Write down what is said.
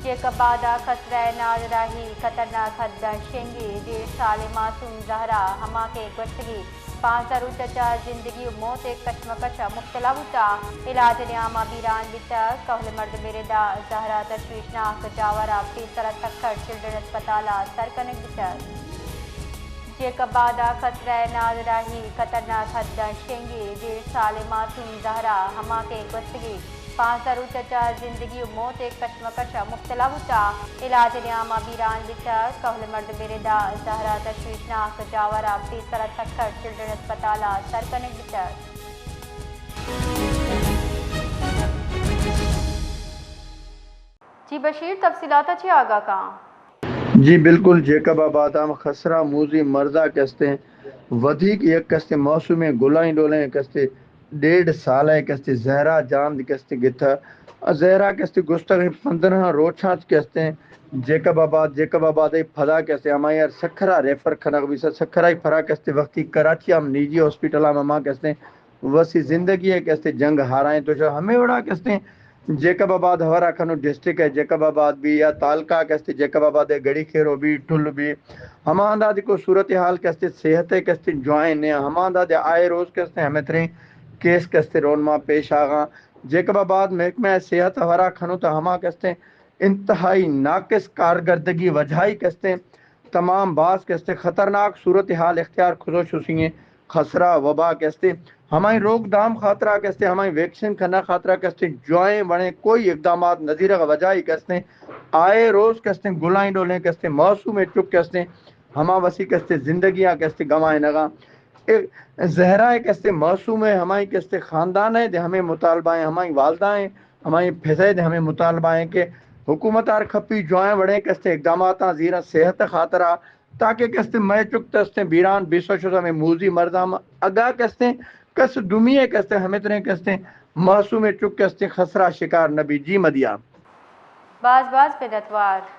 جیکب آباد ءَ خسرہ ءِ نادراہی، خطرناک حد ءَ شنگی، ڈیڑھ سال ءِ معصوم زہرا ہما کہ گوستگی پانزدہ روچ ءَ چہ زندگی ءُ موت ءِ کشمکش ءَ مبتلا بوتگ، علاج ءِ نیام ءَ بیران بیتگ، کہول مردم ءِ رد ءَ زہرا تشویشناک جاور ءَ پیسر ءَ سکھر چلڈرن اسپتال ءَ سر کنگ بیتگ۔ جیکب آباد ءَ خسرہ ءِ نادراہی، خطرناک حد ءَ شنگی، ڈیڑھ سال ءِ معصوم زہرا ہما کہ گوستگی پانزدہ روچ ءَ چہ زندگی ءُ موت ءِ کشمکش ءَ مبتلا بوتگ، علاج ءِ نیام ءَ بیران بیتگ، کہول مردم ءِ رد ءَ زہرا تشویشناک جاور ءَ پیسر ءَ سکھر چلڈرن اسپتال ءَ سر کنگ بیتگ۔ جی بشیر، تفصیلات ءَ چہ آگاہ کن۔ جی بلکل، جیکب آباد ءَ ہم خسرہ موذی مرضا کہ استیں، ودیک یک کہ استیں معصومیں گلائیں ڈولیں کہ استیں، ڈیڑھ سالہ کہ استیں زہرا جان کہ استیں گتہ۔ زہرا کہ استیں گوستگیں پندرہ روچاں کہ استیں جیکب آباد، جیکب آباد ءَ پدا کہ استیں ہمائی ءَ سکھرا ریفر کنگ بیثہ، سکھرا ءَ پدا کہ استیں وقتی کراچی ءَ ہم نجی ہاسپٹل ءَ ہم ہما کہ استیں وثی زندگی ءَ کہ استیں جنگ ہارائیں۔ تو ہمے وڑا کہ استیں جیکب آباد ہورا کھنو ڈسٹرکٹ ءِ جیکب آباد بی یا تعلقہ کہ استیں جیکب آباد ءِ گڑی کھیرو بی، ٹل بی، ہما اندازے کو صورتحال کہ استیں صحت ءِ کہ استیں جوائیں نہ، ہما اندازے آئے روز کہ استیں ہمے تریں کیس کہ استیں رونما پیش آغاں۔ جیکب آباد محکمہ صحت ہورا کھنو تا ہما کہ استیں انتہائی ناقص کارکردگی وجہائی کہ استیں تمام باز کہ استیں خطرناک صورتحال اختیار کھزو شوثی ایں۔ خسرہ وبا کہ استیں ہمائی روک دام خاطرا کہ استیں، ہمائی ویکسین کھنا خاطرا کہ استیں جوائیں وڑیں کوئی اقدامات نہ زیرغ وجہائی کہ استیں آئے روز کہ استیں گلائیں ڈولیں کہ استیں معصومیں چک کہ استیں ہما وثی کہ استیں زندگیاں کہ استیں گنوائینغاں۔ اے زہرا ءِ کہ استیں معصوم ءِ ہمائی کہ استیں خاندان ءِ دے ہمے مطالبہ ایں، ہمائی والدہ ایں، ہمائی پت ءِ دے ہمے مطالبہ ایں کہ حکومت ءَ ہر کپی جوائیں وڑیں کہ استیں اقداماتاں زیراں صحت ءِ خاطرا، تاکہ کہ استیں مئے چک کہ استیں بیران بیثہ شوثہ ہمے موذی مرضا ہم اگاں کہ استیں کس دومی ءِ کہ استیں ہمے تریں کہ استیں معصومیں چک کہ استیں خسرہ ءِ شکار نہ بی۔ جی مدیا۔ باز باز منتوار۔